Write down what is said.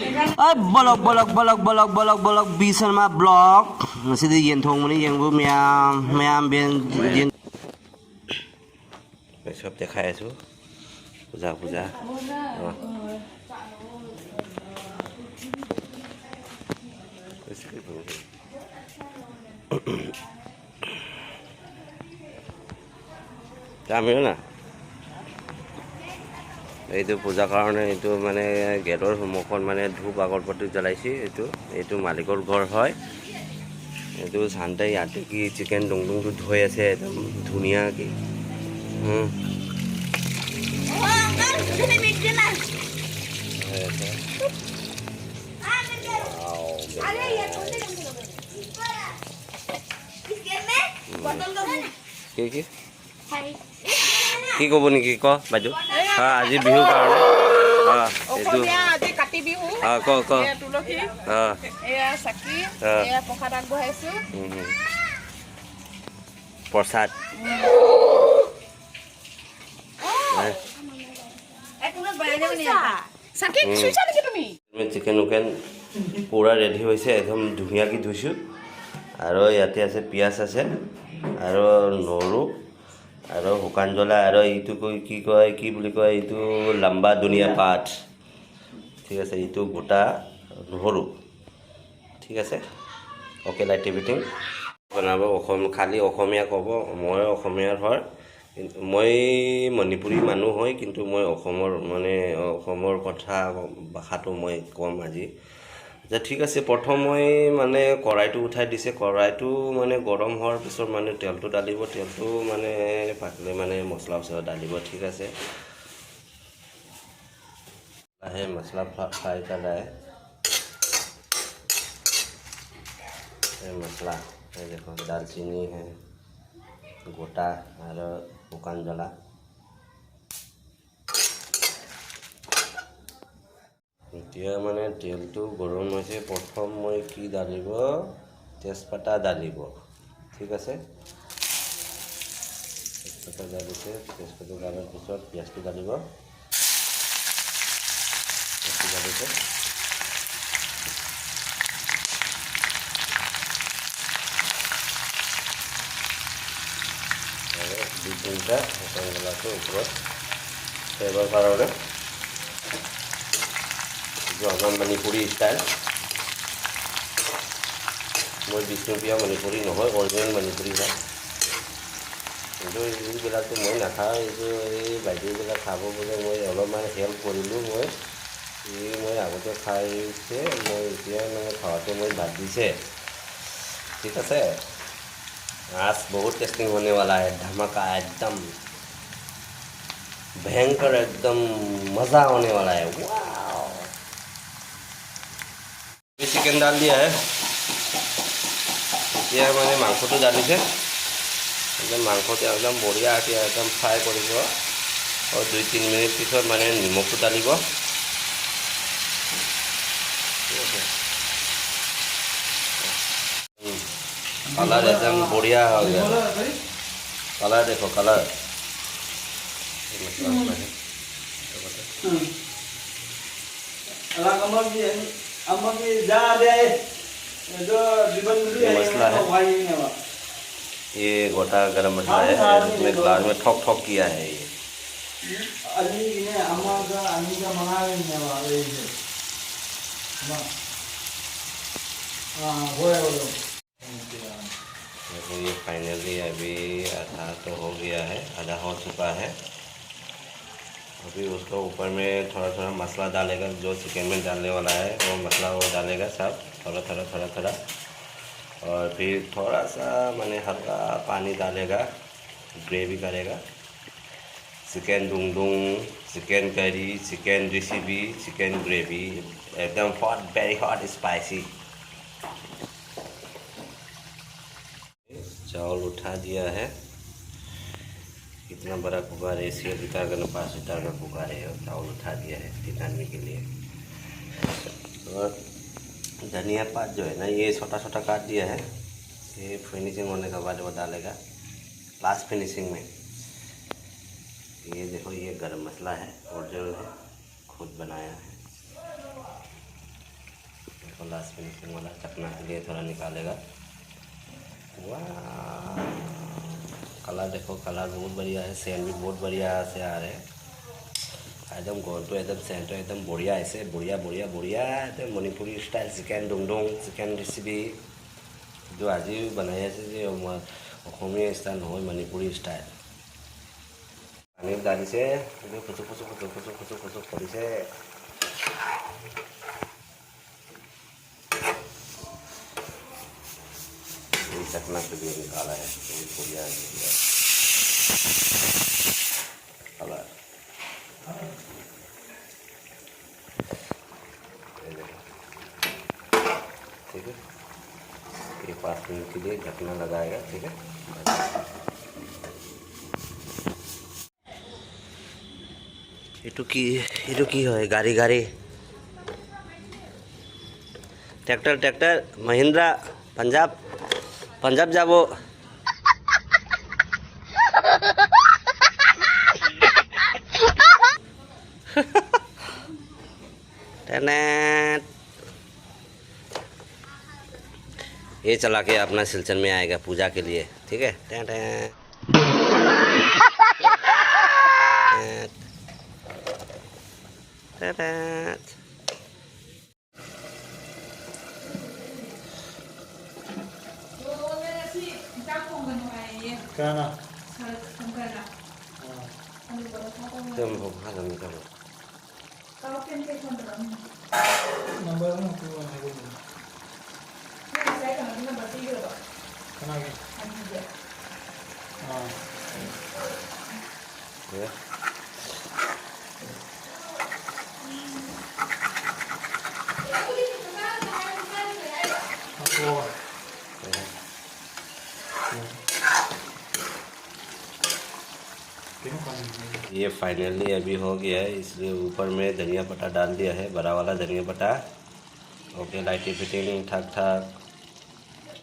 Block block block block block block B Sharma block ꯉꯁꯤꯗꯤ ꯌꯦꯟ ꯊꯣꯡꯕꯅꯤ ꯌꯦꯡꯕꯨ ꯃꯌꯥꯝ ꯃꯌꯥꯝ ꯌꯦꯟ চব দেখাই আছোঁ। পূজা পূজা অঁ। আমিও না এইটো পূজাৰ কাৰণে এইটো মানে গেটৰ সন্মুখত মানে ধূপ আগৰবত্তি জ্বলাইছে। এইটো এইটো মালিকৰ ঘৰ হয়। এইটো চান্তে ইয়াতে কি চিকেন ডুংডুংটো ধুই আছে একদম ধুনীয়াকৈ। কি কি কি ক'ব নেকি ক বাইদেউ? আজি বিহুৰ কাৰণে এইটো ক ক প্ৰসাদ। চিকেন উকেন পূৰা ৰেডি হৈছে, একদম ধুনীয়াকৈ ধুইছোঁ। আৰু ইয়াতে আছে পিঁয়াজ আছে আৰু নহৰু আৰু শুকান জ্বলা আৰু এইটো কি কয় কি বুলি কয় এইটো লম্বা ধুনীয়া পাত, ঠিক আছে। এইটো গোটা নহৰু, ঠিক আছে। অ'কে, লাইট এভৰিথিং বনাব। অসম খালী অসমীয়া ক'ব, মই অসমীয়াৰ হয়, মই মণিপুৰী মানুহ হয়, কিন্তু মই অসমৰ মানে অসমৰ কথা ভাষাটো মই ক'ম আজি। আচ্ছা ঠিক আছে। প্ৰথম মই মানে কড়াইটো উঠাই দিছে। কড়াইটো মানে গৰম হোৱাৰ পিছত মানে তেলটো ঢালিব। তেলটো মানে পাকিলে মানে মছলা চছলা ঢালিব, ঠিক আছে। লাহে মছলা ফ্ৰাই कर रहा है। मसला ये देखो, दालचीनी है गोटा और শুকান জ্বলা। এতিয়া মানে তেলটো গৰম হৈছে। প্ৰথম মই কি ঢালিব, তেজপাতা ঢালিব, ঠিক আছে। তেজপাতা ঢালিছে। তেজপাতা ঢালাৰ পিছত পিঁয়াজটো ঢালিব। পিঁয়াজটো ঢালিছে। আৰু দুই তিনিটা শুকান জ্বলাটো ওপৰত ফ্লেভাৰ কাৰণে। এইটো আমাৰ মণিপুৰী ষ্টাইল। মই বিষ্ণুপ্ৰিয়া মণিপুৰী নহয়, অৰিজিনেল মণিপুৰী হয়। কিন্তু এইবিলাকতো মই নাখাওঁ। এইটো এই বাইদেউবিলাক খাব বোলে, মই অলপমান হেল্প কৰিলোঁ। মই এই মই আগতে খাইছে, মই এতিয়া মানে খোৱাটো মই বাদ দিছে, ঠিক আছে। आज बहुत टेस्टिंग होने वाला है, धमाका एकदम भयंकर, एकदम मज़ा होने वाला है। वाओ! चिकन डाल दिया है। এতিয়া মানে মাংসটো ঢালিছে। একদম মাংসটো একদম বঢ়িয়াকৈ একদম ফ্ৰাই কৰিব। আৰু 2-3 মিনিট পিছত মানে নিমখটো ঢালিব, ঠিক আছে। कलर एकदम बढ़िया हो गया। कलर देखो, कलर। मसला है ये गोटा गरम मसाला है, इसमें ग्लास में ठोक ठोक किया है ये। देखो ये फाइनली अभी आधा तो हो गया है, आधा हो चुका है। अभी उसको ऊपर में थोड़ा थोड़ा मसाला डालेगा, जो चिकन में डालने वाला है वो मसाला वो डालेगा सब थोड़ा थोड़ा थोड़ा थोड़ा। और फिर थोड़ा सा मैंने हल्का पानी डालेगा, ग्रेवी करेगा। Chicken Dungdung, chicken curry, chicken recipe, chicken gravy एकदम हॉट, वेरी हॉट स्पाइसी। चावल उठा दिया है। इतना बड़ा कुकर है, 6 लीटर का 5 लीटर का कुकर है। और चावल उठा दिया है 3 आदमी के लिए। और धनिया पात जो है ना, ये छोटा छोटा काट दिया है। ये फिनिशिंग होने के बाद वो डालेगा लास्ट फिनिशिंग में। ये देखो, ये गरम मसाला है, ओरिजिनल है, खुद बनाया है। लास्ट फिनिशिंग वाला चकना के लिए थोड़ा निकालेगा। वाह, कलर देखो, कलर बहुत बढ़िया है, सेंट भी बहुत बढ़िया से आ रहे हैं। एकदम गोल एकदम सेंट एकदम बढ़िया, ऐसे बढ़िया बढ़िया बढ़िया एकदम Manipuri style chicken Dungdung chicken recipe जो আজি বনাই আছে যে অসমীয়া ষ্টাইল নহয়, মণিপুৰী ষ্টাইল। পানীত ঢালিছে, খুচুক খুচুক খুচুক খুচুক খুচুক খুচুক কৰিছে। ये चकना के लिए निकाला है, बहुत बढ़िया है कलर। ठीक है, ये 5 मिनट के लिए ढकना लगाएगा। ठीक है, এইটো কি হয়? গাড়ী গাড়ী, ট্ৰেক্টৰ ট্ৰেক্টৰ, মহিন্দ্ৰা, পাঞ্জাৱ পাঞ্জাৱ যাব। তেনে ये चला के अपना सिलचर में आएगा पूजा के लिए। ठीक है, टें टें टें टें। ये फाइनली अभी हो गया है, इसलिए ऊपर में धनिया पत्ता डाल दिया है, बड़ा वाला धनिया पत्ता। ओके, लाइटिंग फिटिंग ठाक ठाक।